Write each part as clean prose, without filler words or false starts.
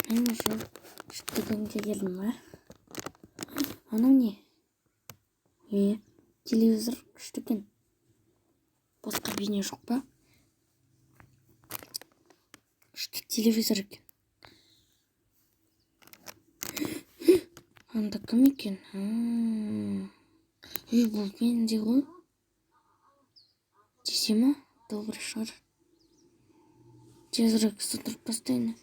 Мен уже дүкенге келдім ба? Анау не? Е, телевизор күшті екен. Басқа бейне жоқ па? Күшті телевизор екен. Анда кім екен? Ей, бұл менде ғой. Тисе ма? Добрый шығар. Тезірек сыдырып тастайын.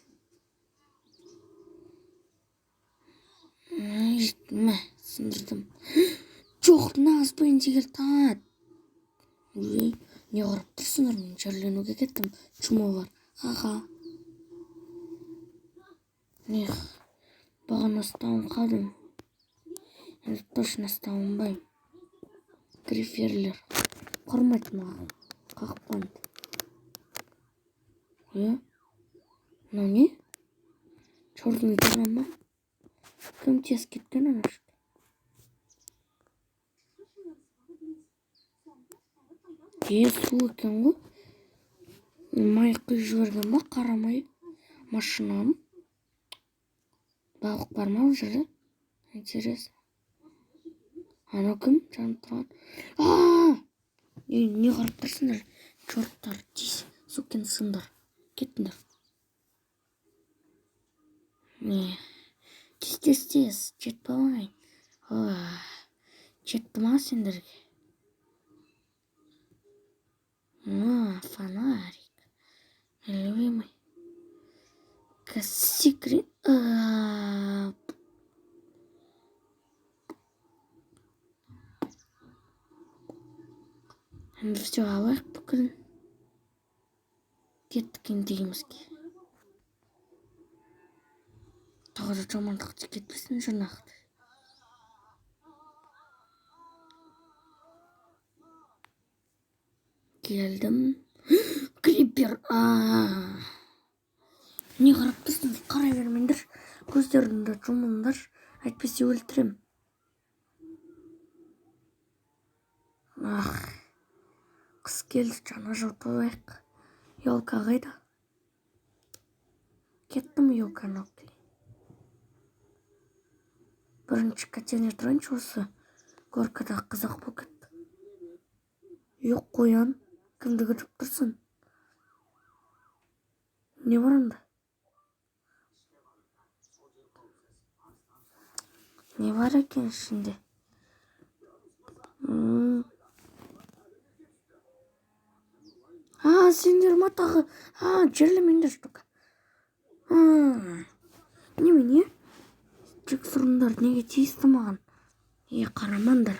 Ай, мә, сындырдым. Жоқ, нағыз Бенди келді. Ей, не қарап тұрсыңдар, мен жерленуге кеттім. Чумолар. Ха-ха. Нех, бағана ұстауын қалдым. Енді точно ұстауынбаймын. Гриферлер. Құрмайды маған. Қақпанды. Е? Мынау не? Черный дыра ма? Кім тез кеткен ана жерде? Е, су екен ғой. Май құйып жіберген ба? Қара май. Машинам. Балық бар ма бұл жерде? Интересно. Анау кім? Жанып тұрған. А! Ей, не қарап тұрсыңдар? Черттар, тиіс, сукин сындар. Кеттіңдер. Не. Тез, тез, тез. Жетіп алайын. Жетті ма сендерге? А, фонарик. Любимый. Секрет. Енді все алайық бүкілін. Кеттік енді үйімізге. Тағы да жамандық кетпесін жаңағыдай. Келдім. Крипер. Не қарап тұрсың? Қарай бермеңдер. Көздеріңді жұмыңдар. Әйтпесе өлтірем. Ах. Қыс келді, жаңа жыл тойлайық. Елка қайда? Кеттім елканы алып келейін. Бірінші котельный тұрайыншы, осы горкада қызық болып кетті. Yok қоян, кімді күтіп тұрсың? Не бар анда? Не бар екен ішінде? А, сендер ма тағы? А, жерлемеңдер штука. Немене? Жексұрындар неге тиісті маған? Е, қарамаңдар.